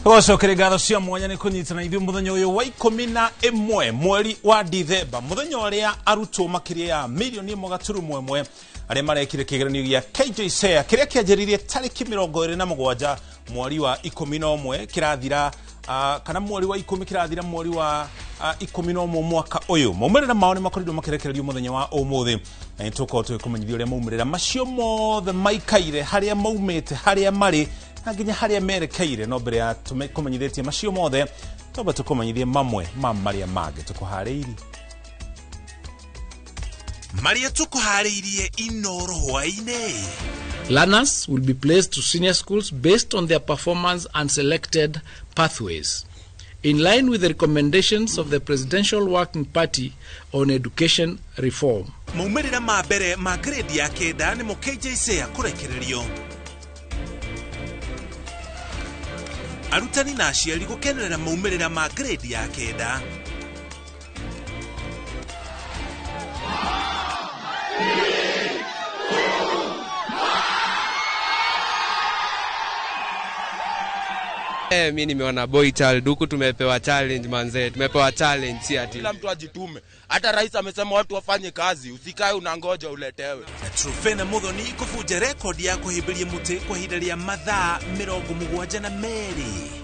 Tũgacokere ngatho cia mwanya nĩ kũnyitana ithuĩ mũthenya ũyũ wa 11 mweri wa Dithemba, mũthenya ũrĩa arutwo makĩria ya mirioni 1.1 arĩa marekire kĩgeranio gĩa KJSEA kĩrĩa kĩanjĩrĩirie tarĩki 27 mweri wa 11 kĩrathira kana mweri wa 10 kĩrathira mweri wa 11 mwaka ũyũ. Maumĩrĩra mao nĩ makorirwo makĩrekererio mũthenya wa ũmũthĩ, na nĩ tũkorwo tũgĩkũmenyithia ũrĩa maumĩrĩra macio mothe maikaire, harĩa maumĩte, harĩa marĩ na nginya harĩa merekeire. No mbere ya kũmenyithĩtie macio mothe, twambe tũkũmenyithie mamwe ma marĩa mangĩ tũkũharĩirie. Marĩa tũkũharĩirie Inoro hwaĩ-inĩ. Learners will be placed to senior schools based on their performance and selected pathways, in line with the recommendations of the Presidential Working Party on Education Reform. Maumĩrĩra ma mbere ma grade ya 9 nĩmo KJSEA kũrekererio. Arutani na aciari gũkenerera maumĩrĩra ma grade ya 9. Mi nimeona boy child huku, tumepewa challenge manze, tumepewa challenge si ati. Kila mtu ajitume. Hata rais amesema watu wafanye kazi, usikae unangoja uletewe. Na Truphena Muthoni kũbunja record ya kũhĩmbĩria mũtĩ kwa ihinda rĩa mathaa 72.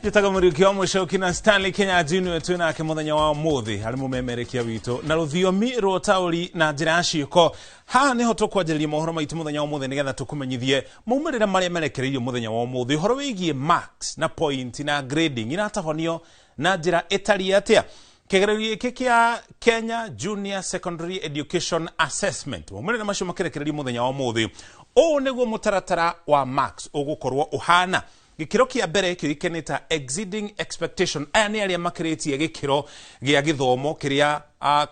Njĩtagwo Mũriũki wa Mũcoki na Stanley Kenya Junior twĩ nake mũthenya wa ũmũthĩ harĩ mũmemerekia witũ na rũthiomi rwa ũtaũri na njĩra ya ciĩko. Haha nĩho tũkwanjĩrĩria mohoro maitũ mũthenya wa ũmũthĩ nĩgetha tũkũmenyithie maumĩrĩra marĩa merekereirio mũthenya wa ũmũthĩ, ũhoro wĩgiĩ marks na point na grading iratabanio na njĩra ĩtariĩ atĩa. Kĩgeranio gĩkĩ kĩa Kenya Junior Secondary Education Assessment, maumĩrĩra macio makĩrekererio mũthenya wa ũmũthĩ. Ũũ nĩguo mũtaratara wa marks ũgũkorwo ũhana. Gĩkĩro kĩa mbere kĩũĩkaine ta exceeding expectation, aya nĩ arĩa makĩrĩtie gĩkĩro gĩa gĩthomo kĩrĩa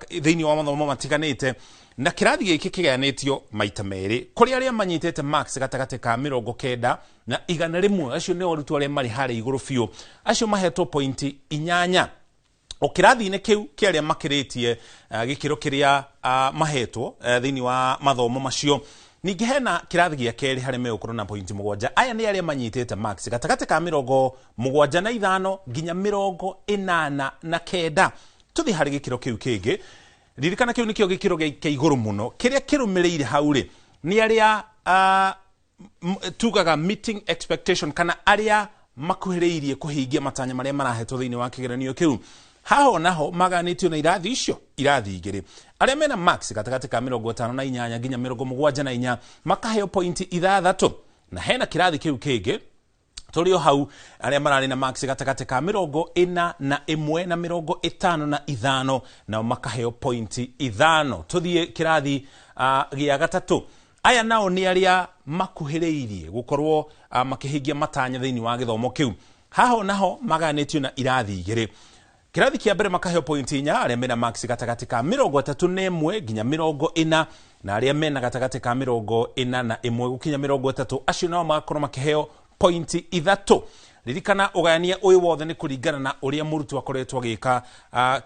thĩinĩ wa mathomo matiganĩte, na kĩrathi gĩkĩ kĩgayanĩtio maita merĩ kũrĩ arĩa manyitĩte marks gatagatĩ ka 90 na 100, acio nĩo arutwo arĩa marĩ harĩa igũrũ biũ, acio mahetwo pointi 8. O kĩrathi-inĩ kĩu kĩa arĩa makĩrĩtie gĩkĩro kĩrĩa mahetwo thĩinĩ wa mathomo macio. Ningĩ hena kĩrathi gĩa kerĩ harĩa megũkorwo na pointi 7, aya nĩ arĩa manyitĩte marks gatagatĩ ka 75 nginya 89. Tũthiĩ harĩ gĩkĩro kĩu kĩngĩ, ririkana kĩu nĩkĩo gĩkĩro kĩa igũrũ mũno. Kĩrĩa kĩrũmĩrĩire hau rĩ nĩ arĩa tugaga meeting expectation, kana arĩa makuhĩrĩirie kũhingia matanya marĩa marahetwo thĩinĩ wa kĩgeranio kĩu. Haho naho maganĩtio na irathi icio irathi igĩrĩ, arĩa mena marks gatagatĩ ka 58 nginya 74 makaheo pointi 6, na hena kĩrathi kĩu kĩngĩ tũrĩ o hau arĩa mararĩ na marks gatagatĩ ka 41 na 55 nao makaheo pointi 5. Tũthiĩ kĩrathi gĩa gatatũ, aya nao nĩ arĩa makuhĩrĩirie gũkorwo makĩhingia matanya thĩinĩ wa gĩthomo kĩu. Haho naho maganĩtio na irathi igĩrĩ, kĩrathi kĩa mbere makaheo pointi 4 arĩa mena marks gatagatĩ ka 31 nginya 40, na arĩa mena gatagatĩ ka 41 gũkinya 30 acio nao magakorwo makĩheo pointi 3. Ririkana ũgayania ũyũ wothe nĩ kũringana na ũrĩa mũrutwo akoretwo agĩka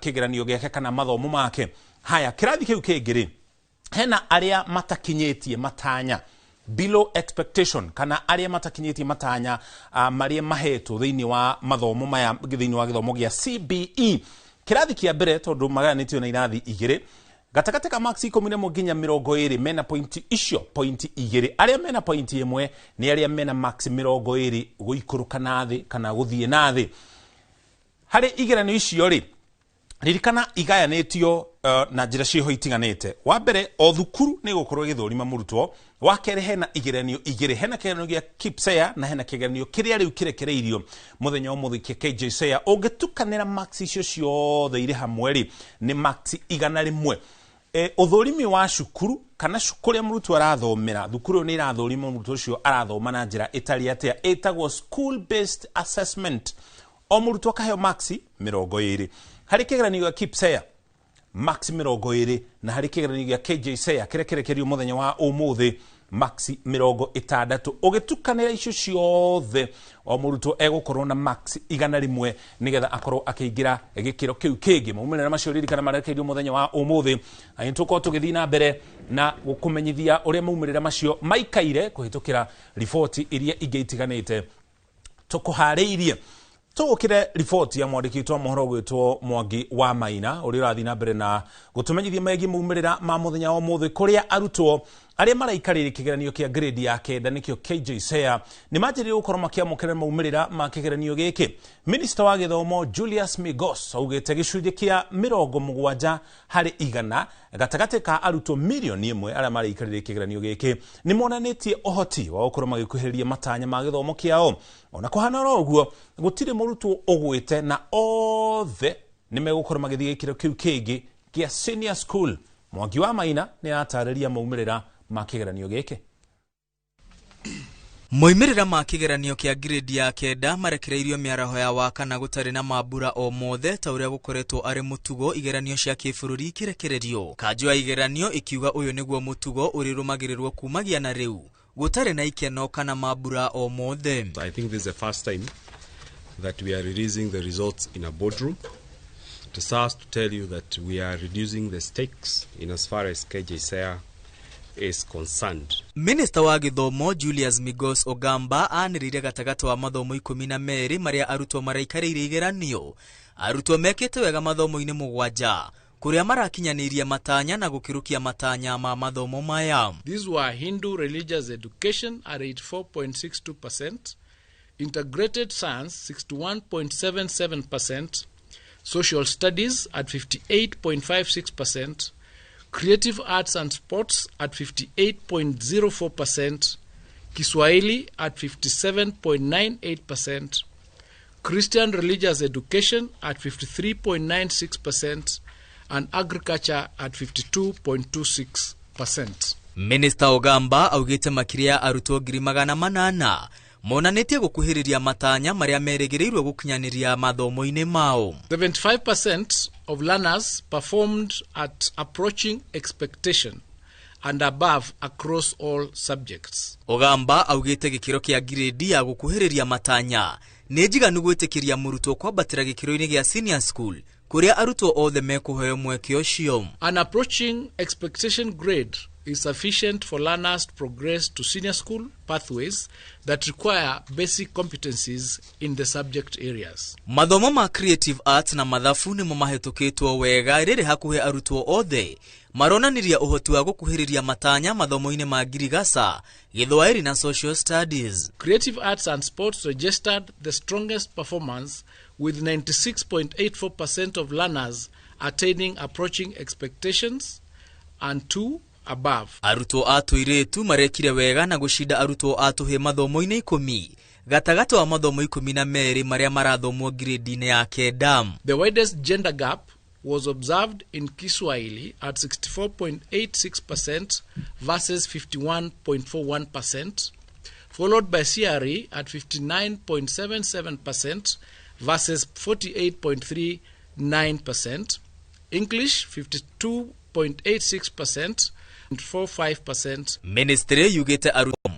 kĩgeranio gĩake kana mathomo make. Haya, kĩrathi kĩu kĩngĩ rĩ, hena arĩa matakinyĩtie matanya, below expectation, kana arĩa matakinyĩtie matanya marĩa mahetwo thĩinĩ wa mathomo maya thĩinĩ wa gĩthomo gĩa CBE. Kĩrathi kĩa mbere tondũ magayanĩtio na irathi igĩrĩ, gatagatĩ ka marks 11 nginya 20 mena pointi icio pointi 2, arĩa mena pointi 1 nĩ arĩa mena marks 20 gũikũrũka na thĩ kana gũthiĩ na thĩ. Harĩ igeranio icio rĩ, ririkana igayanĩtio na njĩra ciĩho itiganĩte. Wa mbere, o thukuru nĩ ĩgũkorwo ĩgĩthũrima mũrutwo. Wa kerĩ, hena igeranio igĩrĩ, hena kĩgeranio gĩa KPSEA na hena kĩgeranio kĩrĩa rĩu kĩrekereirio mũthenya wa ũmũthĩ kĩa KJSEA. Ũngĩtukanĩra marks icio ciothe irĩ hamwe rĩ, nĩ marks 100. Ũthũrimi wa cukuru kana kũrĩa mũrutwo arathomera, thukuru ĩyo nĩ ĩrathũrima mũrutwo ũcio arathoma na njĩra ĩtariĩ atĩa, ĩtagwo school based assessment. O mũrutwo akaheo marks 20. Harĩ kĩgeranio gĩa KPSEA marks 20, na harĩ kĩgeranio gĩa KJSEA kĩrĩa kĩrekereirio mũthenya wa ũmũthĩ max 60. Ũgĩtukanĩra icio ciothe o mũrutwo egũkorwo na max 101 nĩgetha akorwo akĩingĩra gĩkĩro kĩu kĩngĩ. Maumĩrĩra macio ririkana marekereirio mũthenya wa ũmũthĩ, na nĩtũkorwo tũgĩthiĩ na mbere na gũkũmenyithia ũrĩa maumĩrĩra macio maikaire kũhĩtũkĩra riboti iria ingĩ itiganĩte tũkũharĩirie. Tũgũkĩre riboti ya mwandĩki witũ wa mohoro gwĩtwo Mwangi wa Maina ũrĩa ũrathiĩ na mbere na gũtũmenyithia megiĩ maumĩrĩra ma mũthenya wa ũmũthĩ, kũrĩa arutwo arĩa maraikarĩire kĩgeranio kĩa grade ya 9 nĩkĩo KJSEA nĩ manjĩrĩirie gũkorwo makĩamũkĩra maumĩrĩra ma kĩgeranio gĩkĩ. Minista wa gĩthomo Julius Migos augĩte gĩcunjĩ kĩa 70 harĩ 100 gatagatĩ ka arutwo 1 million arĩa maraikarĩire kĩgeranio gĩkĩ nĩ monanĩtie ũhoti wa gũkorwo magĩkuhĩrĩria matanya ma gĩthomo kĩao. Ona kũhana oro ũguo, gũtirĩ mũrutwo ũgwĩte na othe nĩ megũkorwo magĩthiĩ gĩkĩro kĩu kĩngĩ kĩa senior school. Mwangi wa Maina nĩ aratarĩria maumĩrĩra ma kĩgeranio gĩkĩ. Moimĩrĩra ma kĩgeranio kĩa grade ya 9 marekereirio mĩaraho ya wakana gũtarĩ na mambura o mothe ta ũrĩa gũkoretwo arĩ mũtugo igeranio cia kĩbũrũri ikĩrekererio. Kanjũ ya igeranio ikiuga ũyũ nĩguo mũtugo ũrĩrũmagĩrĩrwo kumagia na rĩu gũtarĩ na ikeno kana mambura o mothe. I think this is the first time that we are releasing the results in a boardroom. It serves to tell you that we are reducing the stakes in as far as KJSEA is concerned. Minister wa gĩthomo Julius Migos Ogamba anĩrĩire gatagatĩ wa mathomo 12 marĩa arutwo maraikarĩire igeranio. Arutwo mekĩte wega mathomo-inĩ 7 kũrĩa marakinyanĩirie matanya na gũkĩrũkia matanya ma mathomo maya. These were Hindu religious education at 84.62%, integrated science 61.77%, social studies at 58.56%, creative arts and sports at 58.04%, Kiswahili at 57.98%, Christian religious education at 53.96%, and agriculture at 52.26%. Minister Ogamba augĩte makĩria ya arutwo 800,000 monanĩtie gũkuhĩrĩria matanya marĩa merĩgĩrĩirwo gũkinyanĩria mathomo-inĩ mao. 75% of learners performed at approaching expectation and above across all subjects. Ogamba augĩte gĩkĩro kĩa grade ya gũkuhĩrĩria matanya nĩ njiganu gwĩtĩkĩria mũrutwo kwambatĩra gĩkĩro-inĩ gĩa senior school kũrĩa arutwo othe mekũheo mweke ũcio. An approaching expectation grade is sufficient for learners to progress to senior school pathways that require basic competencies in the subject areas. Mathomo ma creative arts na mathabu nĩmo mahĩtũkĩtwo wega rĩrĩ hakuhĩ arutwo othe maronanirie ũhoti wa gũkuhĩrĩria matanya mathomo-inĩ ma ngirigaca, Gĩthwaĩri na social studies. Creative arts and sports registered the strongest performance with 96.84% of learners attaining approaching expectations and 2 above. Arutwo a tũirĩtu marekire wega na gũcinda arutwo a tũhĩ mathomo-inĩ 10 gatagatĩ wa mathomo 12 marĩa marathomwo grade-inĩ ya 9. The widest gender gap was observed in Kiswahili at 64.86% versus 51.41%, followed by CRE at 59.77% versus 48.39%, English 52.86% and 45%. Ministry yugĩte arutwo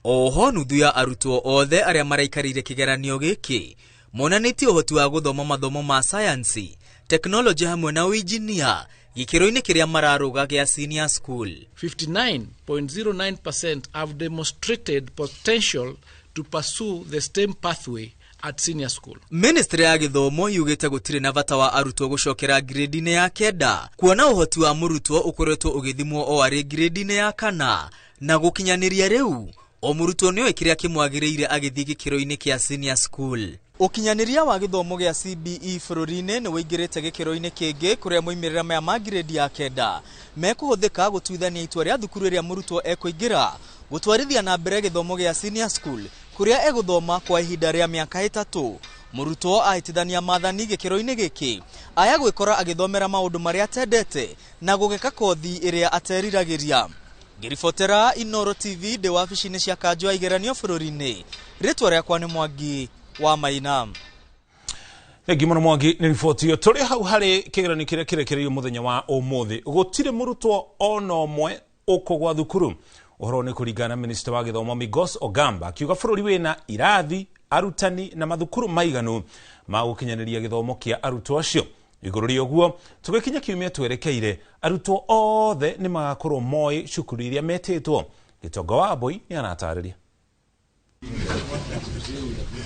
oho nuthu ya arutwo othe arĩa maraikarĩire kĩgeranio gĩkĩ monanĩtie ũhoti wa gũthoma mathomo ma sayansi, teknolojĩ hamwe na ũinjinia gĩkĩro-inĩ kĩrĩa mararũga gĩa senior school. 59.09% have demonstrated potential to pursue the STEM pathway at senior school. Ministry ya gĩthomo yugĩte gũtirĩ na bata wa arutwo gũcokera grade-inĩ ya 9 kuona ũhoti wa mũrutwo ũkoretwo ũgĩthimwo o arĩ grade-inĩ ya 4 na gũkinyanĩria rĩu o mũrutwo nĩoĩ kĩrĩa kĩmwagĩrĩire agĩthiĩ gĩkĩro-inĩ kĩa senior school. Ũkinyanĩria wa gĩthomo gĩa CBE bũrũri-inĩ nĩ wĩingĩrĩte gĩkĩro-inĩ kĩngĩ kũrĩa moimĩrĩra maya ma grade ya 9 mekũhũthĩka gũtuithania itua rĩa thukuru ĩrĩa mũrutwo ekũingĩra gũtwarithia na mbere gĩthomo gĩa senior school kũrĩa egũthoma kwa ihinda rĩa mĩaka 3. Mũrutwo ahĩtithania maathani gĩkĩro-inĩ gĩkĩ aya gwĩkora agĩthomera maũndũ marĩa atendete na gũgĩka kothi ĩrĩa ateriragĩria. Ngĩribotera Inoro TV ndĩ wabici-inĩ cia kanjũ ya igeranio bũrũri-inĩ, rĩtwa rĩakwa nĩ Mwangi wa Maina. Thengi mũno Mwangi nĩ riboti ĩyo. Tũrĩ hau harĩ kĩgeranio kĩrĩa kĩrekereirio mũthenya wa ũmũthĩ, gũtirĩ mũrutwo ona ũmwe ũkũgwa thukuru. Ũhoro nĩ kũringana na minista wa gĩthomo Migos Ogamba akiuga bũrũri wĩna irathi, arutani na mathukuru maiganu ma gũkinyanĩria gĩthomo kĩa arutwo acio. Igũrũ rĩa ũguo, tũgĩkinya kiumia twerekeire, arutwo othe nĩ magakorwo moĩ cukuru iria metĩtwo. Gĩtonga wa Mbui nĩ aratarĩria.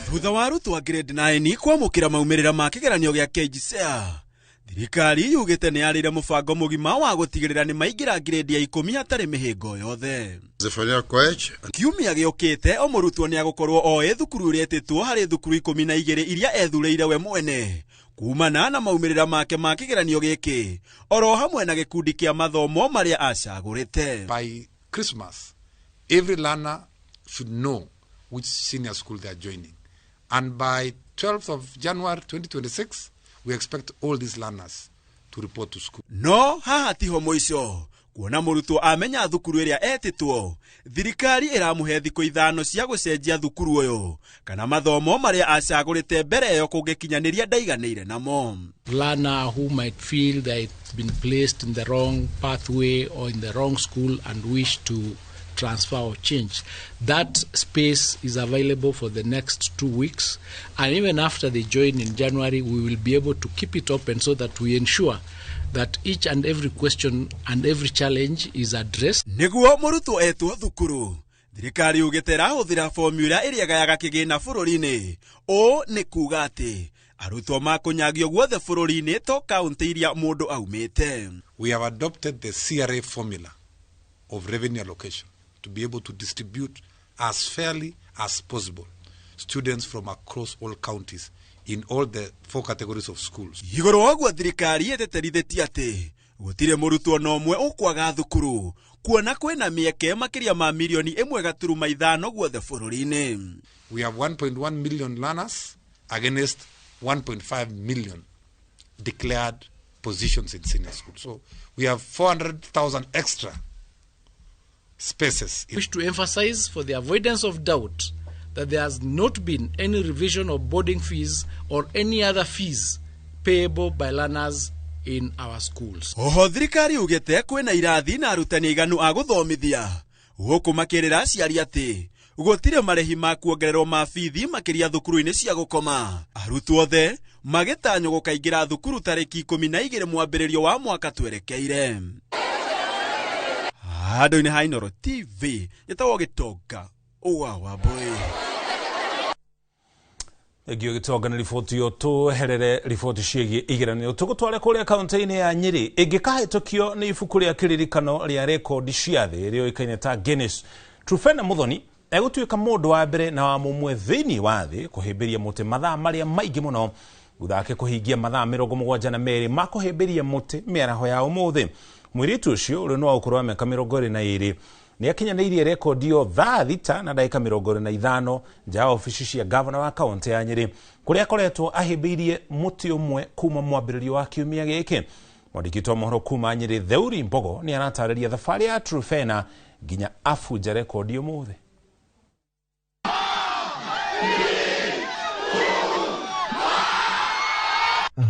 Thutha wa arutwo a grade 9 kwamũkĩra maumĩrĩra ma kĩgeranio gĩa KJSEA, thirikari yugĩte nĩ yarĩire mũbango mũgima wa gũtigĩrĩra nĩ maingĩra grade ya 10 hatarĩ mĩhĩngo yothe. Zephania Koech. Kiumia gĩũkĩte o mũrutwo nĩ agũkorwo oĩ thukuru ĩrĩa ĩtĩtwo harĩ thukuru 12 iria ethurĩire we mwene kumana na maumĩrĩra make ma kĩgeranio gĩkĩ oro hamwe na gĩkundi kĩa mathomo marĩa acagũrĩte. By Christmas, every learner should know which senior school they are joining. And by 12th of January 2026, we expect all these learners to report to school. No haha tiho mũico, kuona mũrutwo amenya thukuru ĩrĩa etĩtwo, thirikari ĩramũhe thikũ 5 cia gũcenjia thukuru ũyũ kana mathomo marĩa acagũrĩte mbere ĩyo kũngĩkinyanĩria ndaiganĩire namo. Learner who might feel they've been placed in the wrong pathway or in the wrong school and wish to transfer or change, that space is available for the next 2 weeks, and even after they join in January, we will be able to keep it open so that we ensure that each and every question and every challenge is addressed. Nĩguo mũrutwo etwo thukuru, thirikari yugĩte ĩrahũthĩra formula ĩrĩa ĩgayaga kĩgĩna bũrũri-inĩ. Ũũ nĩ kuuga atĩ arutwo makũnyagio guothe bũrũri-inĩ to kaunti iria mũndũ aumĩte. We have adopted the CRA formula of revenue allocation to be able to distribute as fairly as possible students from across all counties in all the 4 categories of schools. Igũrũ wa ũguo thirikari ĩteterithĩtie atĩ gũtirĩ mũrutwo na ũmwe ũkwaga thukuru kuona kwĩna mĩeke makĩria ma milioni 1.5 guothe bũrũri-inĩ. We have 1.1 million learners against 1.5 million declared positions in senior school. So we have 400,000 extra spaces. Wish to emphasize for the avoidance of doubt that there has not been any revision of boarding fees or any other fees payable by learners in our schools. Oho thirikari yugĩte kwĩna irathi na arutani aiganu a gũthomithia gũkũ makĩrĩra aciari atĩ gũtirĩ marĩhi ma kuongererwo ma bithi makĩria thukuru-inĩ cia gũkoma. Arutwo othe magĩtanywo gũkaingĩra thukuru tarĩki 12 mwambĩrĩrio wa mwaka twerekeire. Handũ-inĩ ha Inooro TV njĩtagwo Gĩtonga wa Wambui. Thengio Gĩtonga nĩ riboti ĩyo. Tũherere riboti ciĩgiĩ igeranio tũgũtware kũrĩa kaunti-inĩ ya Nyĩrĩ ĩngĩkahĩtũkio nĩ ibuku rĩa kĩririkano rĩa rekondi cia thĩ rĩoĩkaine ta Guinness. Trufena Muthoni egũtuĩka mũndũ wa mbere na wa mũmwe thĩinĩ wa thĩ kũhĩmbĩria mũtĩ mathaa marĩa maingĩ mũno thutha wake kũhingia mathaa 72 ma kũhĩmbĩria mũtĩ mĩaraho ya ũmũthĩ. Mũirĩtu ũcio ũrĩa nĩ wa ũkũrũ wa mĩaka 22 nĩ akinyanĩirie rekondi ĩyo thaa 6 na ndagĩka 25 nja ya obici cia gavana wa kaunti ya Nyĩrĩ kũrĩa akoretwo ahĩmbĩirie mũtĩ ũmwe kuma mwambĩrĩrio wa kiumia gĩkĩ. Mwandĩki wa mohoro kuma Nyĩrĩ Theuri Mbogo nĩ aratarĩria thabarĩ ya Trufena nginya abunja rekondi ũmũthĩ.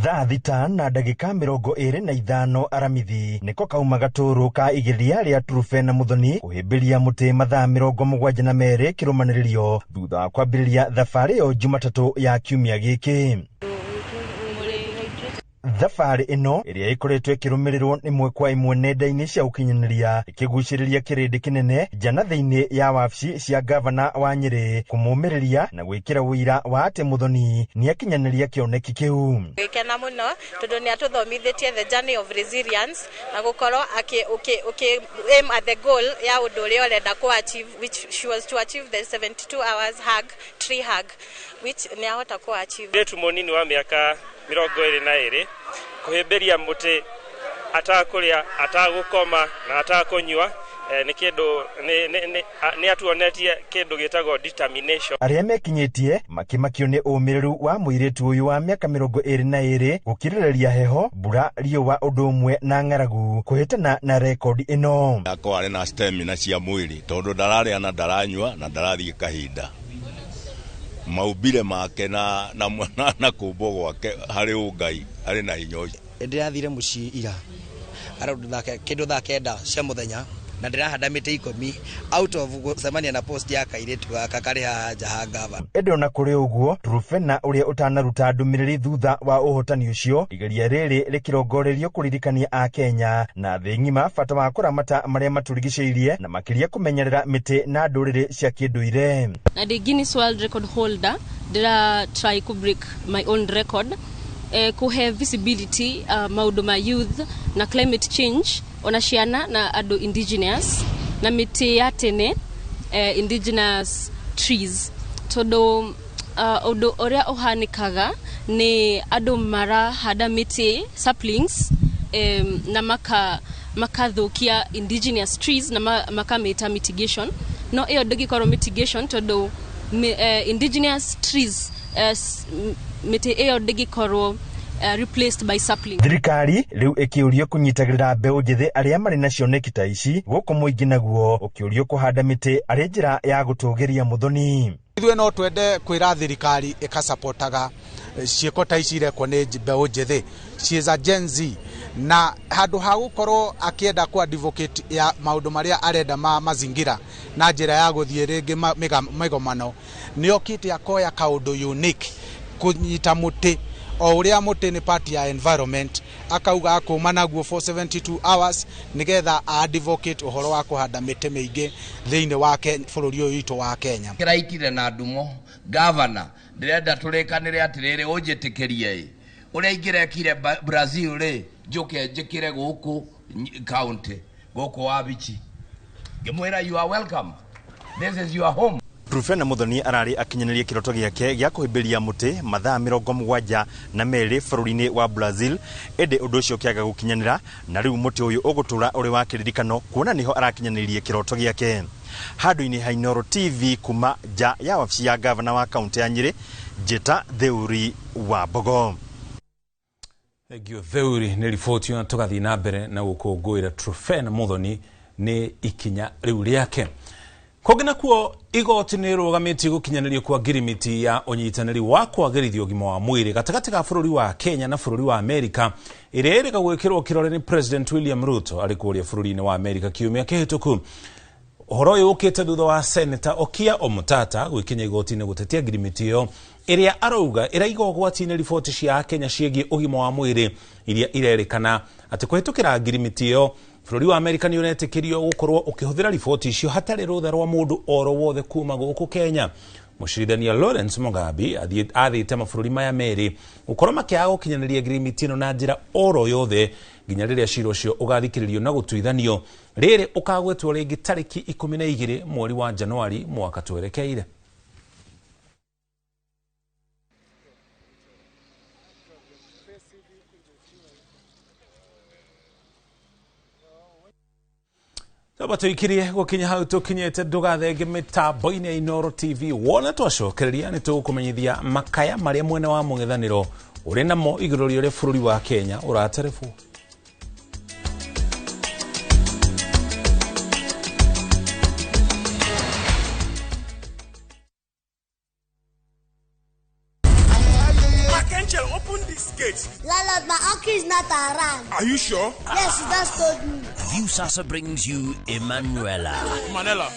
Thaa 6 na ndagĩka 25 aramithi nĩko kauma gatũrũ ka igeria rĩa Trufena Muthoni kũhĩmbĩria mũtĩ mathaa 72 kĩrũmanĩrĩrio thutha wa kwambĩrĩria thabarĩ ĩyo Jumatatũ ya kiumia gĩkĩ. Thabarĩ ĩno ĩrĩa ĩkoretwo ĩkĩrũmĩrĩrwo ĩmwe kwa ĩmwe nenda-inĩ cia ũkinyanĩria ĩkĩgucĩrĩria kĩrĩndĩ kĩnene njana thĩinĩ ya wabici cia gavana wa Nyĩrĩ kũmũmĩrĩria na gwĩkĩra ũira wa atĩ Muthoni nĩakinyanĩria kĩoneki kĩu. Gĩkena mũno tondũ nĩatũthomithĩtie the journey of resilience na gũkorwo ũkĩ aim at the goal ya ũndũ ũrĩa ũrenda kũ achieve, which she was to achieve the 72 hours hug, tree hug, which nĩahota kũ achieve. Mũirĩtu mũnini wa mĩaka 22 kũhĩmbĩria mũtĩ atakũrĩa, atagũkoma na atakũnyua nĩ kĩndũ nĩ atuonetie kĩndũ gĩtagwo determination. Arĩa mekinyĩtie makĩmakio nĩ ũmĩrĩru wa mũirĩtu ũyũ wa mĩaka 22 gũkirĩrĩria heho, mbura, riũa ũndũ ũmwe na ng'aragu kũhĩtana na rekondi ĩno. Akorwo arĩ na stamina cia mwĩrĩ tondũ ndararĩa na ndaranyua na ndarathiĩ kahinda. Maumbire make na kũmbwo gwake harĩ ũngai arĩ na hinya ũcio. Ndĩrathire mũciĩ ira around kĩndũ thaa 9 cia mũthenya Na ndĩrahanda mĩtĩ 10 out of gũcemania na post ya kairĩtu gaka karĩ haha nja ha gavana. Ĩndĩ ona kũrĩ ũguo, Truphena ũrĩa ũtanaruta ndũmĩrĩri thutha wa ũhotani ũcio, igeria rĩrĩ rĩkĩrongorerio kũririkania Akenya na thĩ ng'ima bata wa kũramata marĩa matũrigicĩirie na makĩria kũmenyerera mĩtĩ na ndũrĩrĩ cia kĩndũire. Na ndĩ Guinness World Record holder, ndĩra try ku break my own record, kũhe visibility maũndũ ma youth na climate change, ona ciana na andũ indigenous na mĩtĩ ya tene, indigenous trees, tondũ ũndũ ũrĩa ũhanĩkaga nĩ andũ marahanda mĩtĩ saplings, na makathũkia indigenous trees na makamĩta mitigation, no ĩyo ndĩngĩkorwo mitigation tondũ indigenous trees, mĩtĩ ĩyo ndĩngĩkorwo replaced by sapling. Thirikari rĩu ĩkĩũrio kũnyitagĩrĩra mbeũ njĩthĩ arĩa marĩ na cioneki ta ici, gũkũ mũingĩ naguo ũkĩũrio kũhanda mĩtĩ arĩ njĩra ya gũtũgĩria Muthoni. Ithuĩ no twende kwĩra thirikari ĩkasapotaga ciĩko ta ici irekwo nĩ mbeũ njĩthĩ. She is a Gen Z, na handũ ha gũkorwo akĩenda ku advocate ya maũndũ marĩa arenda ma mazingira na njĩra ya gũthiĩ rĩngĩ mĩgomano, nĩ okĩte akoya kaũndũ unique, kũnyita mũtĩ o ũrĩa mũtĩ nĩ part ya environment, akauga akũma naguo for 72 hours nĩgetha advocate ũhoro wa kũhanda mĩtĩ mĩingĩ thĩinĩ wa bũrũri ũyũ witũ wa Kenya. Kĩraitire na ndumo gavana, ndĩrenda tũrĩkanĩre atĩrĩrĩ, ũnjĩtĩkĩrie ĩ ũrĩa ingĩrekire Brazil rĩ, njũke njĩkĩre gũkũ county gũkũ Wabichi, ngĩmwĩra you are welcome, this is your home. Truphena Muthoni ararĩ akinyanĩrie kĩroto gĩake gĩa kũhĩmbĩria mũtĩ mathaa 72 bũrũri-inĩ wa Brazil, ĩndĩ ũndũ ũcio ũkĩaga gũkinyanĩra, na rĩu mũtĩ ũyũ ũgũtũra ũrĩ wa kĩririkano kuona nĩho arakinyanĩirie kĩroto gĩake. Handũ-inĩ ha Inooro TV kuma nja ya wabici ya gavana wa kaunti ya Nyĩrĩ, Njĩta Theuri wa Mbogo. Thank you Theuri nĩ riboti na tũgathiĩ na mbere na gũkũngũĩra Truphena Muthoni nĩ ikinya rĩu rĩake. Kũngĩ nakuo igoti nĩ rũgamĩtie gũkinyanĩrio kwa ngirimiti ya ũnyitanĩri wa kwagĩrithia ũgima wa mwĩrĩ gatagatĩ ga bũrũri wa Kenya na bũrũri wa Amerika, ĩrĩa ĩrĩga gwĩkĩrwo kĩrore nĩ President William Ruto arĩ kũrĩa bũrũri-inĩ wa Amerika kiumia kĩhĩtũku. Ũhoro ũyũ ũkĩte thutha wa Senator Okiya Omtatah gwĩkinya igoti-inĩ gũtetia ngirimiti ĩyo ĩrĩa arauga ĩraiga ũgwati-inĩ riboti cia Kenya ciĩgiĩ ũgima wa mwĩrĩ iria irerĩkana atĩ kũhĩtũkĩra ngirimiti ĩyo bũrũri wa Amerika nĩ ũretĩkĩrio gũkorwo ũkĩhũthĩra riboti icio hatarĩ rũtha rwa mũndũ oro wothe kuma gũkũ Kenya. Mũcirithania Lawrence Mugambi athĩte mabũrũri maya merĩ gũkorwo makĩaga gũkinyanĩria ngirimiti ĩno na njĩra oro yothe nginya rĩrĩa cira ũcio ũgathikĩrĩrio na gũtuithanio, rĩrĩ ũkagwetwo rĩngĩ tarĩki 12 mweri wa Januari mwaka twerekeire. Taba tuikirie gũkinya hau tũkinyĩte, ndũgathenge mĩtambo-inĩ ya Inooro TV. Wona twacokereria nĩ tũgũkũmenyithia makaya marĩa mwena wa mũng'ethanĩro ũrĩ namo igũrũ rĩa ũrĩa bũrũri wa Kenya ũraterebwo. Landlord, my uncle is not around. Are you sure? Yes, he just told me. Viusasa brings you Emanuela. Manela.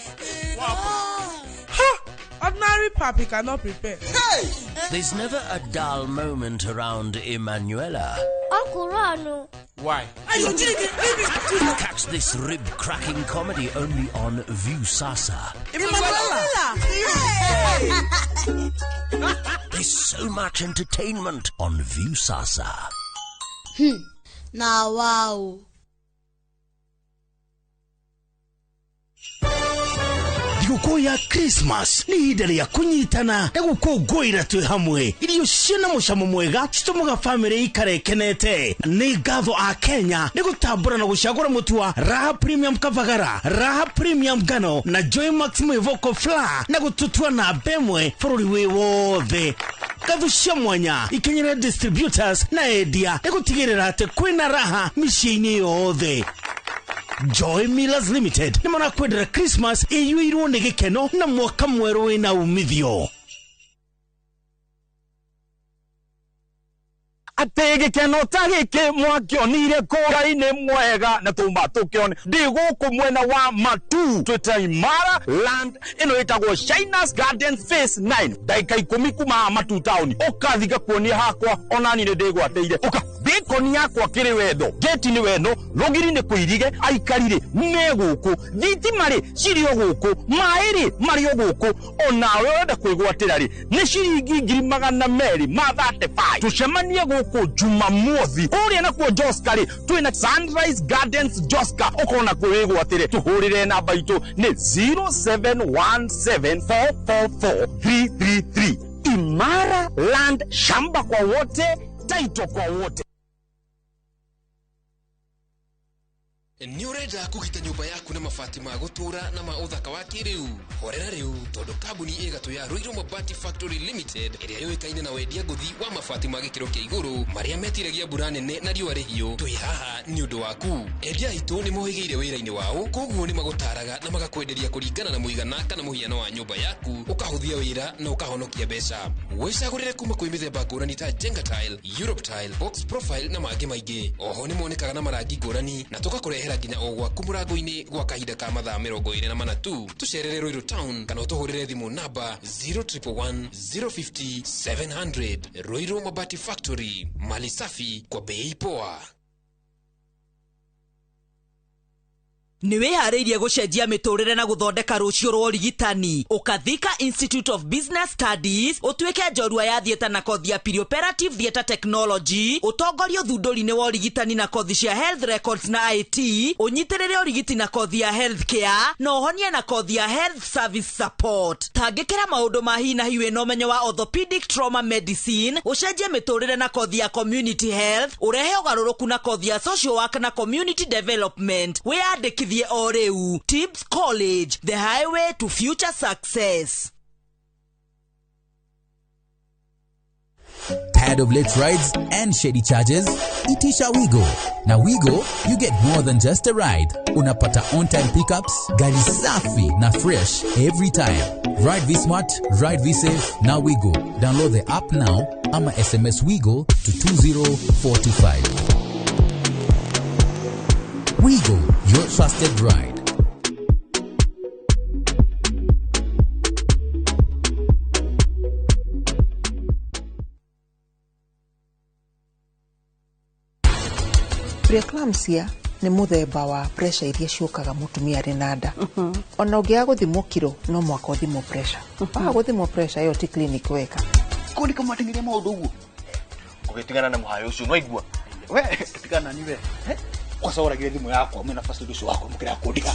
Ha! Ordinary papi cannot prepare. Hey! There's never a dull moment around Emanuela. Uncle Rano. Why? Catch this rib-cracking comedy only on Viusasa. Emanuela! Hey! There's so much entertainment on Viusasa. Now, wow. Thigũkũ ya Christmas nĩ ihinda rĩa kũnyitana na gũkũngũĩra twĩ hamwe. Irio ciĩna mũcamo mwega citũmaga bamĩrĩ ikare ĩkenete. Nĩ ngatho a Kenya nĩ gũtambũra na gũcagũra mũtu wa Raha Premium Kavagara, Raha Premium Ngano na Joy Max Mwĩvoko Flour na gũtũtua namba ĩmwe bũrũri wĩ wothe. Ngatho cia mwanya ikinyĩre distributors na endia nĩ gũtigĩrĩra atĩ kwĩna raha mĩciĩ-inĩ yothe. Joy Millers Limited nĩ marakwendera Christmas ĩiyũirwo nĩ gĩkeno na mwaka mwerũ wĩna umithio. Atĩ gĩkeno ta gĩkĩ mwakĩonire kũra-inĩ mwega na tũma tũkĩone ndĩ gũkũ mwena wa Matu twĩta Imara Land ĩno ĩtagwo Shinas Garden Phase 9 ndagĩka 10 kuma Matu town ũkathi ngakuonia hakwa onani nĩ ndĩgwatĩire ũka bikoni yakwa kĩrĩ wendo gate nĩ wendo rũgiri nĩ kũirige aikari rĩ me gũkũ thitima rĩ cirĩ o gũkũ maĩ rĩ marĩ o gũkũ onawe ũrenda kwĩgwatĩra rĩ nĩ ciringi 235,000 tũcemanie gũkũ Jumamothi kũrĩa nakuo Joska rĩ twĩna Sunrise Gardens Joska ũkona kwĩgwatĩre tũhũrĩre namba itũ nĩ 0717444333 Imara Land, shamba kwa wote, taito kwa wote. Nĩ ũrenda kũgita nyũmba yaku na mabati ma gũtũũra na ma ũthaka wa kĩrĩu? Horera rĩu tondũ kambuni ĩgatũ ya Ruiru Mabati Factory Limited ĩrĩa yũĩkaine na wendia ngũthi wa mabati ma gĩkĩro kĩa igũrũ marĩa metiragia mbura nene na riũa rĩhiũ, twĩ haha nĩ ũndũ waku. Endia aitũ nĩ mohĩgĩire wĩra-inĩ wao, koguo nĩ magũtaraga na magakwenderia kũringana na mũigana kana mũhiano wa nyũmba yaku, ũkahũthia wĩra na ũkahonokia mbeca. Wĩcagũrĩre kuma kwĩ mĩthemba ngũrani ta Jenga Tile, Europe Tile, Box Profile na mangĩ maingĩ. Oho nĩ monekaga na marangi ngũrani na tũgakũrehera nginya o gwaku mũrango-inĩ gwa kahinda ka mathaa 24 tu. Tũcerere Ruiru Town kana ũtũhũrĩre thimũ namba 0111 050 700. Ruiru Mabati Factory, mali safi kwa bei poa. Nĩ wĩharĩirie gũcenjia mĩtũrĩre na gũthondeka rũciũ rwa ũrigitani? Ũkathika Institute of Business Studies ũtuĩke njorua ya theatre na kothi ya perioperative theatre technology, ũtongorie ũthundũri-inĩ wa ũrigitani na kothi cia health records na IT, ũnyitĩrĩre ũrigiti na kothi ya health care na ũhonie na kothi ya health service support. Tangĩkĩra maũndũ ma hi na hi wĩna ũmenyo wa orthopedic trauma medicine, ũcenjie mĩtũrĩre na kothi ya community health, ũrehe ũgarũrũku na kothi ya social work na community development. Wĩyandĩkithie o rĩu. Tips College, the highway to future success. Tired of late rides and shady charges? Itisha Wigo. Na Wigo, you get more than just a ride. Unapata on-time pickups, gari safi na fresh every time. Ride V-Smart, ride V-Safe, na Wigo. Download the app now ama SMS Wigo to 20425. Wigo, your trusted ride. Preeclampsia nĩ mũthemba wa pressure iria ciũkaga mũtumia arĩ na nda. Ona ũngĩaga gũthimwo kiro no mwaka ũthimwo pressure. Waga gũthimwo pressure ĩyo ti clinic weka. Kũu nĩkĩo mwateng'eria maũndũ ũguo. Ũgĩtigana na mũhayo ũcio no igua. We tigana ni we. Kwanza ũragire thimũ yakwa mwena facility ũcio wakwa mũkĩra kũndiga.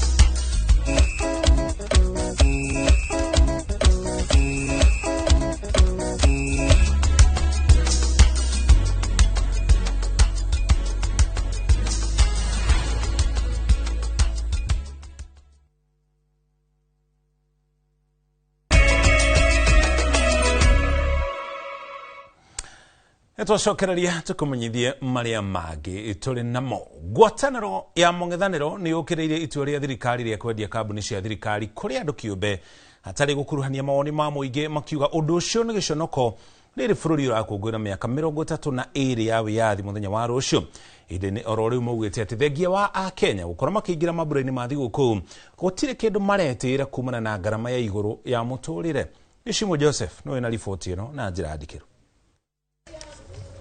Twacokereria tukumenyithie maria mangĩ tũrĩ namo. Ngwatanĩro ya mũng'ethanĩro nĩ yũkĩrĩire itua rĩa thirikari rĩa kwendia kambuni cia thirikari kũrĩ andũ kĩũmbe hatarĩ gũkuruhania mawoni ma mũingĩ, makiuga ũndũ ũcio nĩ gĩconoko rĩrĩ bũrũri ũrakũngũĩra mĩaka 32 ya wĩyathi mũthenya wa rũciũ. Ĩndĩ oro rĩu maugĩte atĩ thengia wa Akenya gũkorwo makĩingĩra mambura-inĩ ma thigũkũ gũtirĩ kĩndũ maretĩĩra kumana na ngarama ya igũrũ ya mũtũrĩre. Gĩcimo Joseph nĩwe na riboti ĩno na njĩra ndikĩru.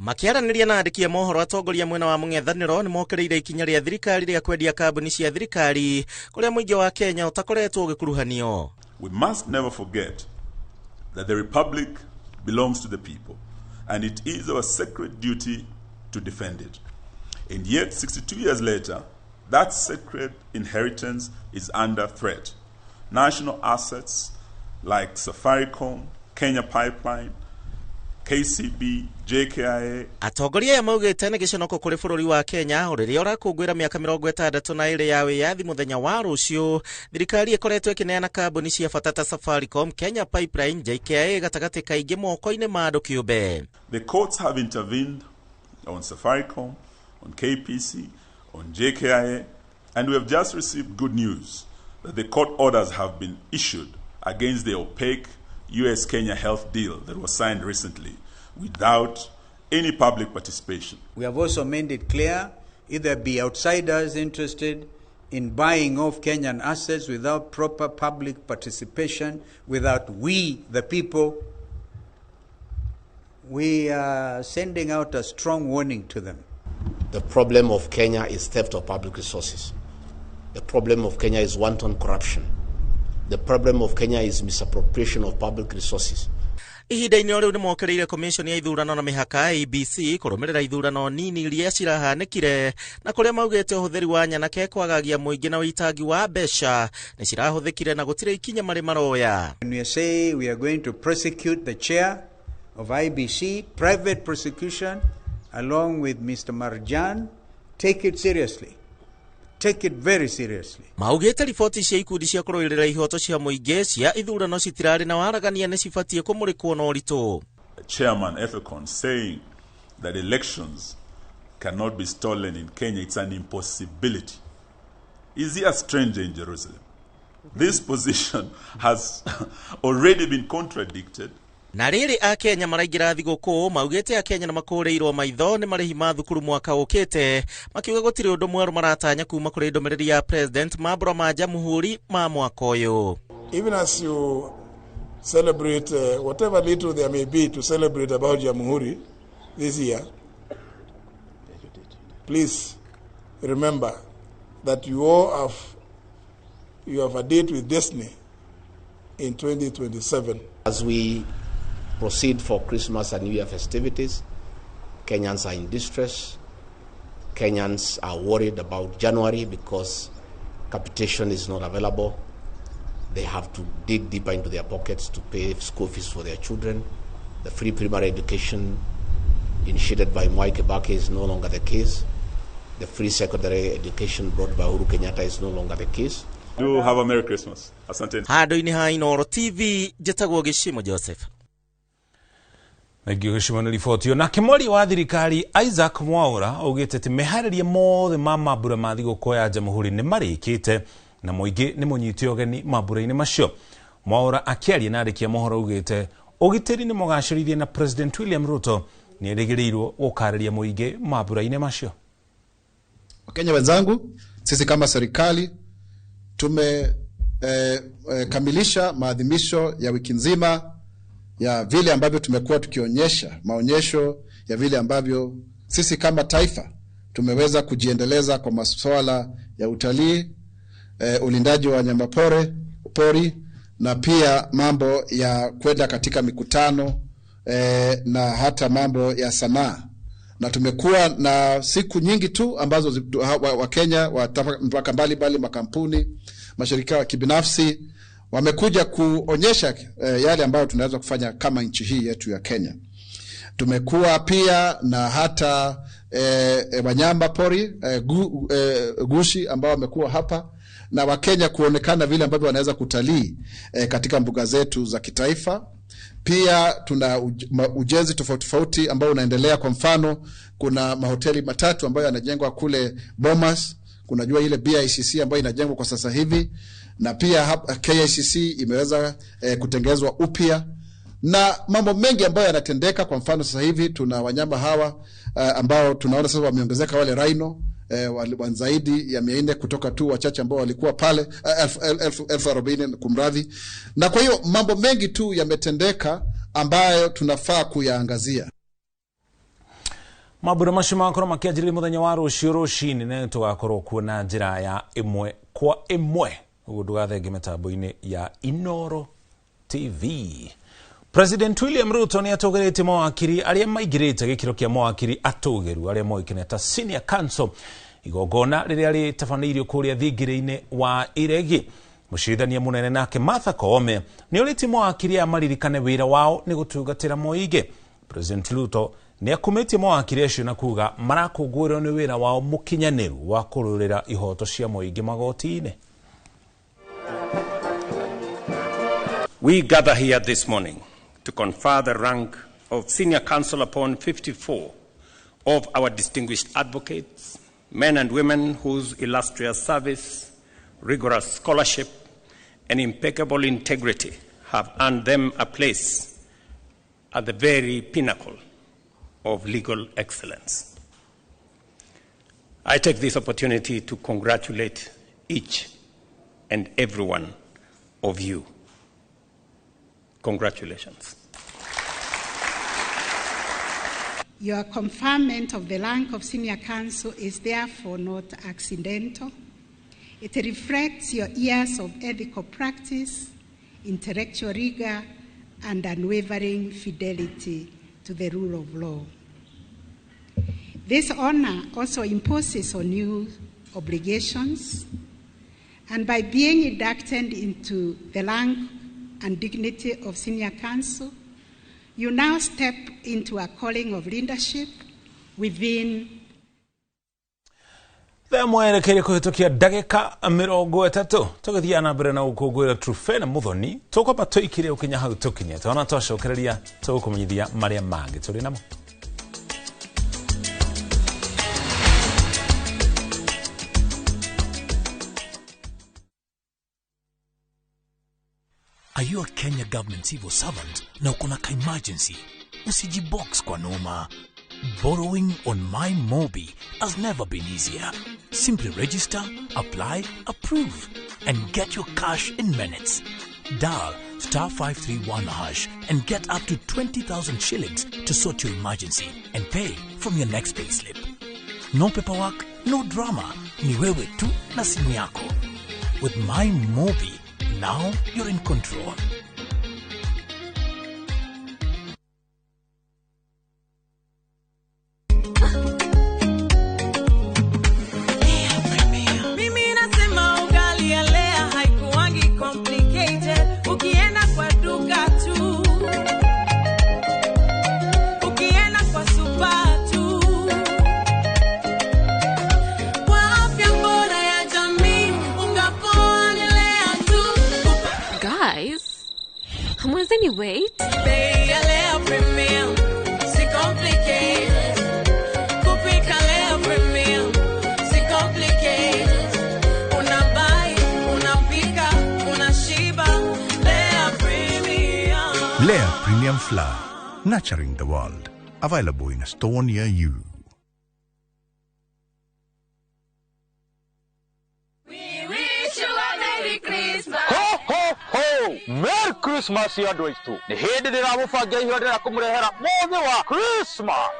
Makiaranĩria na andĩki a mohoro, atongoria mwena wa mũng'ethanĩro nĩ mokĩrĩire ikinya rĩa thirikari rĩa kwendia kambuni cia thirikari kũrĩa mũingĩ wa Kenya ũtakoretwo ũgĩkuruhanio. We must never forget that the republic belongs to the people and it is our sacred duty to defend it. And yet 62 years later, that sacred inheritance is under threat. National assets like Safaricom, Kenya Pipeline, KCB, JKIA. Atongoria aya maugĩte nĩ gĩconoko kũrĩ bũrũri wa Kenya rĩrĩa ũrakũngũĩra mĩaka 62 ya wĩyathi mũthenya wa rũciũ. Thirikari ĩkoretwo ĩkĩneana kambuni cia bata ta Safaricom, Kenya Pipeline, JKIA gatagatĩ kaingĩ moko-inĩ ma andũ kĩũmbe. The courts have intervened on Safaricom, on KPC, on JKIA, and we have just received good news that the court orders have been issued against the opaque US-Kenya health deal that was signed recently without any public participation. We have also made it clear if there be outsiders interested in buying off Kenyan assets without proper public participation, without we, the people, we are sending out a strong warning to them. The problem of Kenya is theft of public resources. The problem of Kenya is wanton corruption. The problem of Kenya is misappropriation of public resources. Ihinda-inĩ o rĩu nĩ mokĩrĩire commission ya ithurano na mĩhaka IEBC kũrũmĩrĩra ithurano nini iria cirahanĩkire na kũrĩa maugĩte ũhũthĩri wa nyanake kwagagia mũingĩ na ũitangi wa mbeca nĩ cirahũthĩkire na gũtirĩ ikinya marĩ maroya. When we say we are going to prosecute the chair of IEBC, private prosecution, along with Mr. Marjan, take it seriously. Take it very seriously. Maugĩte riboti cia ikundi cia kũrũĩrĩra ihoto cia mũingĩ cia ithurano citirarĩ na waragania nĩ cibatiĩ kũmũrĩkwo na ũritũ. Chairman Ethekon saying that elections cannot be stolen in Kenya, it's an impossibility. Is he a stranger in Jerusalem? This position has already been contradicted. Na rĩrĩ Akenya maraingĩra thigũkũ maugĩte Akenya nĩ makũrĩirwo maitho nĩ marĩhi ma thukuru mwaka ũkĩte makiuga gũtirĩ ũndũ mwerũ maratanya kuma kũrĩ ndũmĩrĩri ya President mambũra ma Jamhuri ma mwaka ũyũ. Even as you celebrate whatever little there may be to celebrate about Jamhuri this year, please remember that you all have a date with destiny in 2027. As we proceed for Christmas and New Year festivities, Kenyans are in distress. Kenyans are worried about January because capitation is not available. They have to dig deeper into their pockets to pay school fees for their children. The free primary education initiated by Mwai Kibaki is no longer the case. The free secondary education brought by Uhuru Kenyatta is no longer the case. Do have a Merry Christmas. Asante. Handũ-inĩ ha Inooro TV, njĩtagwo Gĩcimo Joseph. Thengiũ Gĩcimo nĩ riboti ĩyo. Nake mwaria wa thirikari Isaac Mwaura augĩte atĩ meharĩria mothe ma mambura ma thigũkũ ya Jamhuri nĩ marĩkĩte na mũingĩ nĩ mũnyite ũgeni mambura-inĩ macio. Mwaura akĩaria na andĩki a mohoro augĩte ũgitĩri nĩ mũgacĩrithie na President William Ruto nĩ erĩgĩrĩirwo gũkarĩria mũingĩ mambura-inĩ macio. Wakenya wenzangu, sisi kama serikali tumekamilisha maadhimisho ya wiki nzima ya vile ambavyo tumekuwa tukionyesha maonyesho ya vile ambavyo sisi kama taifa tumeweza kujiendeleza kwa masuala ya utalii, ulindaji wa wanyama pori na pia mambo ya kwenda katika mikutano na hata mambo ya sanaa. Na tumekuwa na siku nyingi tu ambazo Wakenya wa mpaka mbalimbali, makampuni, mashirika ya kibinafsi wamekuja kuonyesha yale ambayo tunaweza kufanya kama nchi hii yetu ya Kenya. Tumekuwa pia na hata wanyama pori gushi ambao wamekuwa hapa na Wakenya kuonekana vile ambavyo wanaweza kutalii katika mbuga zetu za kitaifa. Pia tuna ujenzi tofauti tofauti ambao unaendelea. Kwa mfano, kuna mahoteli matatu ambayo yanajengwa kule Bomas, kuna jua ile BICC ambayo inajengwa kwa sasa hivi, na pia KICC imeweza kutengenezwa upya na mambo mengi ambayo yanatendeka. Kwa mfano, sasa hivi tuna wanyama hawa ambao tunaona sasa wameongezeka, wale rhino wa zaidi ya 400 kutoka tu wachache ambao walikuwa pale 1040 kumradhi. Na kwa hiyo mambo mengi tu yametendeka ambayo tunafaa kuyaangazia. Mambura macio magakorwo makĩanjĩrĩria mũthenya wa rũciũ rũcinĩ na tũgakorwo kuo na njĩra ya ĩmwe kwa ĩmwe ũguo ndũgathenge mĩtambo-inĩ ya Inooro TV. President William Ruto nĩ atũgĩrĩtie mawakiri arĩa maingĩrĩte gĩkĩro kĩa mawakiri atũgĩru arĩa moĩkaine ta Senior Counsel igongona rĩrĩa rĩtabanĩirio kũrĩa thingĩrĩ-inĩ wa Iregi. Mũcirithania mũnene nake Martha Koome nĩ orĩtie mawakiri aya maririkane wĩra wao nĩ gũtungatĩra mũingĩ. President Ruto nĩ akumĩtie mawakiri acio na kuga marakũngũĩrwo nĩ wĩra wao mũkinyanĩru wa kũrũĩrĩra ihoto cia mũingĩ magoti-inĩ. We gather here this morning to confer the rank of Senior Counsel upon 54 of our distinguished advocates, men and women whose illustrious service, rigorous scholarship, and impeccable integrity have earned them a place at the very pinnacle of legal excellence. I take this opportunity to congratulate each and every one of you. Congratulations. Your conferment of the rank of senior counsel is therefore not accidental. It reflects your years of ethical practice, intellectual rigor, and unwavering fidelity to the rule of law. This honor also imposes on you obligations, and by being inducted into the rank and dignity of senior counsel, you now step into a calling of leadership within. Thaa mwerekeire kũhĩtũkia ndagĩka 30 tũgĩthiĩ na mbere na gũkũngũĩra Truphena Muthoni tũkwamba tũikire ũkinya hau tũkinye twana twacokereria tũgũkũmenyithia marĩa mangĩ tũrĩ namo. Are you a Kenya government civil servant na uko na ka emergency? Usijibox kwa noma. Borrowing on My Mobi has never been easier. Simply register, apply, approve, and get your cash in minutes. Dial *531# and get up to 20,000 shillings to sort your emergency and pay from your next payslip. No paperwork, no drama. Ni wewe tu na simu yako. With My Mobi, now you're in control. Mimi nasema ugali ya Lea haikuangi complicated. Ukienda kwa duka tu, ukienda kwa super tu. Kwa afya bora ya jamii, unga poa ni Lea tu. Guys, hamwezi ni wait? Bei ya Lea Premium, si complicated. Kupika Lea Premium, si complicated. Unabuy, unapika, unashiba. Lea Premium. Lea Premium Flour, nurturing the world. Available in a store near you. We wish you a Merry Christmas. Ho, ho, ho! Merry Christmas ya andũ aitũ. Nĩ hĩndĩ ndĩramũbangia iheo ndĩrenda kũmũrehera mũthĩ wa Christmas.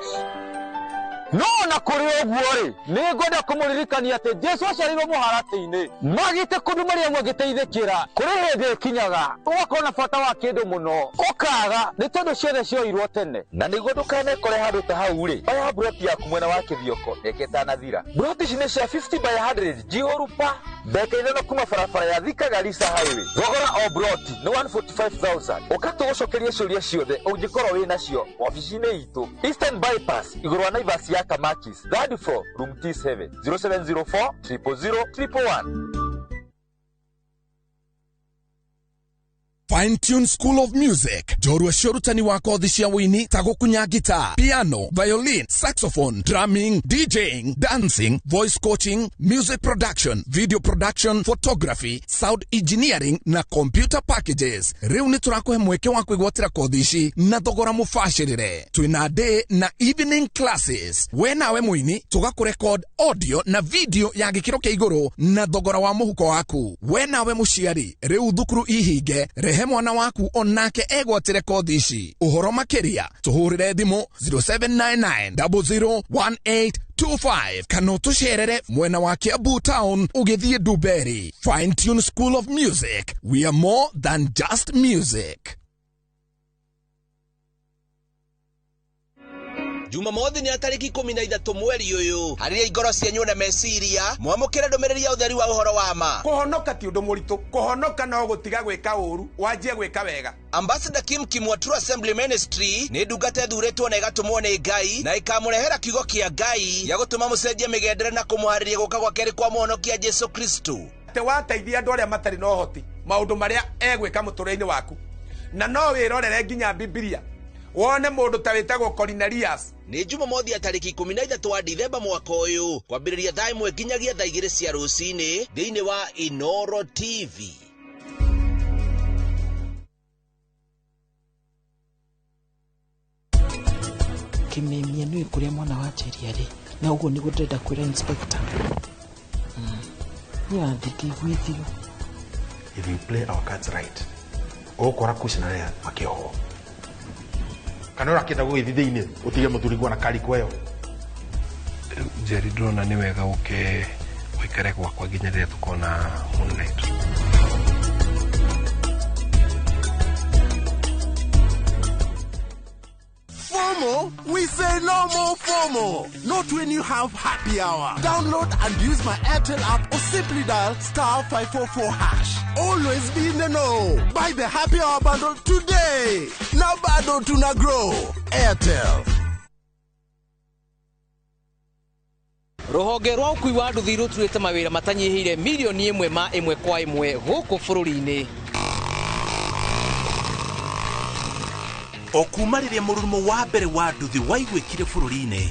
No na kũrĩ ũguo rĩ, nĩ ngwenda kũmũririkania atĩ Jesu aciarirwo mũharatĩ-inĩ. Magĩte kũndũ marĩa mũngĩteithĩkĩra. Kũrĩ hĩndĩ ĩkinyaga ũgakorwo na bata wa kĩndũ mũno, ũkaga nĩ tondũ ciothe cioirwo tene. Na nĩguo ndũkanekore handũ ta hau rĩ, oya mburoti yaku mwena wa Kĩthioko mĩaka ĩtanathira. Mburoti ici nĩ cia 50 by 100 njihũru pa ndagĩka 5 kuma barabara ya Thika Garissa Highway. Thogora o mburoti nĩ 145,000. Ũka tũgũcokerie ciũria ciothe ũngĩkorwo wĩ nacio wabici-inĩ itũ Eastern Bypass igũrũ wa Naivas ya Kamakis, third floor, room T7, 0704 000 111. Fine Tune School of Music, njorua cia ũrutani wa kothi cia wũini ta gũkunya guitar, piano, violin, saxophone, drumming, DJing, dancing, voice coaching, music production, video production, photography, sound engineering na computer packages. Rĩu nĩ tũrakũhe mweke wa kwĩgwatĩra kothi ici na thogora mũbacĩrĩre. Twĩna day na evening classes. We nawe mũini tũgakũrecord audio na video ya gĩkĩro kĩa igũrũ na thogora wa mũhuko waku. We nawe mũciari, rĩu thukuru ihinge, rehe mwana waku onake egwatĩre kothi ici. Ũhoro makĩria tũhũrĩre thimũ 0799 001825 kana ũtũcerere mwena wa Kiambu Town ũgĩthiĩ Dumberi. Fine Tune School of Music, we are more than just music. Jumamothi nĩ ya tarĩki 13 mweri ũyũ harĩria ingoro cianyu na meciria mwamũkĩre ndũmĩrĩri ya ũtheri wa ũhoro wa ma. Kũhonoka ti ũndũ mũritũ, kũhonoka no gũtiga gwĩka ũru wanjie gwĩka wega. Ambassador Kim Kim wa True Assembly Ministry nĩ ndungata ĩthurĩtwo na ĩgatũmwo nĩ Ngai na ĩkamũrehera kiugo kĩa Ngai ya gũtũma mũcenjie mĩgendere na kũmũharĩria gũka gwa kerĩ kwa mũhonokia Jesu Kristo. Atĩ wateithia andũ arĩa matarĩ na ũhoti maũndũ marĩa egwĩka mũtũrĩre-inĩ waku, na no wĩrorere nginya Bibilia wone mũndũ ta wĩtagwo Cornelius. Nĩ Jumamothi ya tarĩki 13 wa Dithemba mwaka ũyũ kwambĩrĩria thaa 1 nginyagia thaa 2 cia rũcinĩ thĩinĩ wa Inoro TV. Kĩmemia nĩũĩ kũrĩa mwana wa Njeri arĩ na ũguo nĩguo ndĩrenda kwĩra inspector. Niĩ ona ndingĩiguithio. If we play our cards right, ũgũkora Kush na Lea makĩohwo. Kana ũrakĩenda gũgĩthiĩ thĩinĩ ũtige mũthuriguo na kariko ĩyo. Njeri, ndĩrona nĩ wega ũke ũikare gwakwa nginya rĩrĩa tũkona Moonlight. FOMO? We say no more FOMO. Not when you have happy hour. Download and use my Airtel app or simply dial *544#. Always be in the know. Buy the happy hour bundle today. Now bado tuna grow. Airtel. Rũhonge rwa ũkui wa nduthi rũturĩte mawĩra matanyihĩire milioni ĩmwe ma ĩmwe kwa ĩmwe gũkũ bũrũri-inĩ. O kuma rĩrĩa mũrurumo wa mbere wa nduthi waiguĩkire bũrũri-inĩ,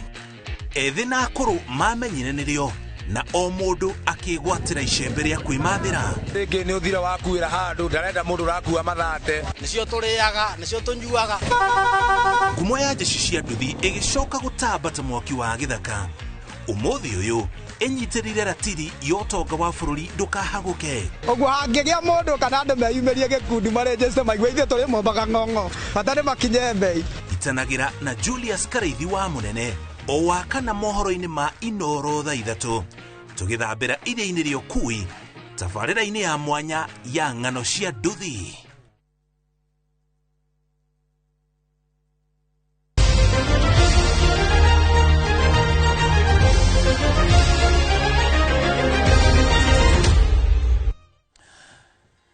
ethĩ na akũrũ mamenyire nĩrĩo na o mũndũ akĩgwatĩra icembe rĩa kwĩmathĩra. Rĩngĩ nĩ ũthira wakuĩra handũ ndarenda mũndũ ũrakua mathate. Nĩcio tũrĩaga, nĩcio tũnyuaga. Ngumo ya njeci cia nduthi ĩgĩcoka gũtamba ta mwaki wa gĩthaka. Ũmũthĩ ũyũ ĩnyitĩrĩire ratiri ya ũtonga wa bũrũri ndũkahagũke. Ũguo hangĩgĩa mũndũ kana andũ meyumĩrie gĩkundi marĩnjĩte maigue ithuĩ tũrĩ mombaga ng'ong'o bata nĩ makinye mbei. Itanagĩra na Julius Karaithi wa Mũnene o wa kana mohoro-inĩ ma Inoro thaa 3 tũgĩthambĩra iria-inĩ rĩa ũkui tabarĩra-inĩ ya mwanya ya ng'ano cia nduthi.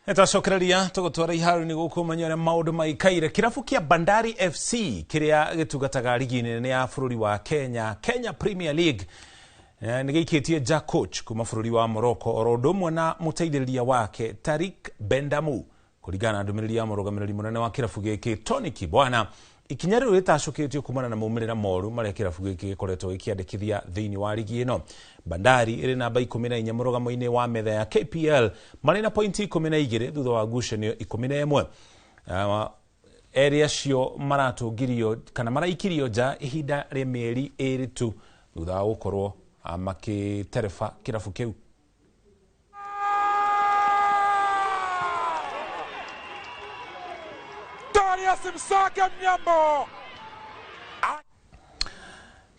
Nĩtwacokereria tũgũtwara iharo-inĩ gũkũ ũmenye ũrĩa maũndũ maikaire. Kĩrabu kĩa Bandari FC kĩrĩa gĩtungataga rigi nene ya bũrũri wa Kenya, Kenya Premier League, nĩ gĩikĩtie nja coach kuma bũrũri wa Morocco oro ũndũ ũmwe na mũteithĩrĩria wake Tarik Bendamu. Kũringana na ndũmĩrĩri ya mũrũgamĩrĩri mũnene wa kĩrabu gĩkĩ Tony Kibwana, ikinya rĩu rĩtacũkĩtio kumana na maumĩrĩra moru marĩa kĩrabu gĩkĩ gĩkoretwo gĩkĩandĩkithia thĩinĩ wa rigi ĩno. Bandari ĩrĩ namba 14 mũrũgamo-inĩ wa metha ya KPL marĩ na pointi 12 thutha wa ngucanio 11. Erĩ acio maratũngirio kana maraikirio nja ihinda rĩa mĩeri 2 tu thutha wa gũkorwo makĩtereba kĩrabu kĩu.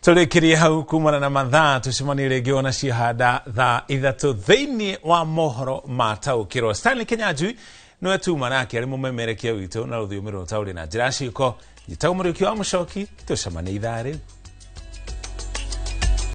Tũrĩkĩrie hau kumana na mathaa tũcemanie rĩngĩ ona ciahanda thaa 3 thĩinĩ wa mohoro ma taũkĩrwo. Stanley Kenyanjui nĩwe tuma nake arĩ mũmemerekia witũ na rũthiomi rwa taũri na njĩra ciĩko. Njĩtagwo Mũriũki wa Mũcoki, tũcemanie ithaa rĩu.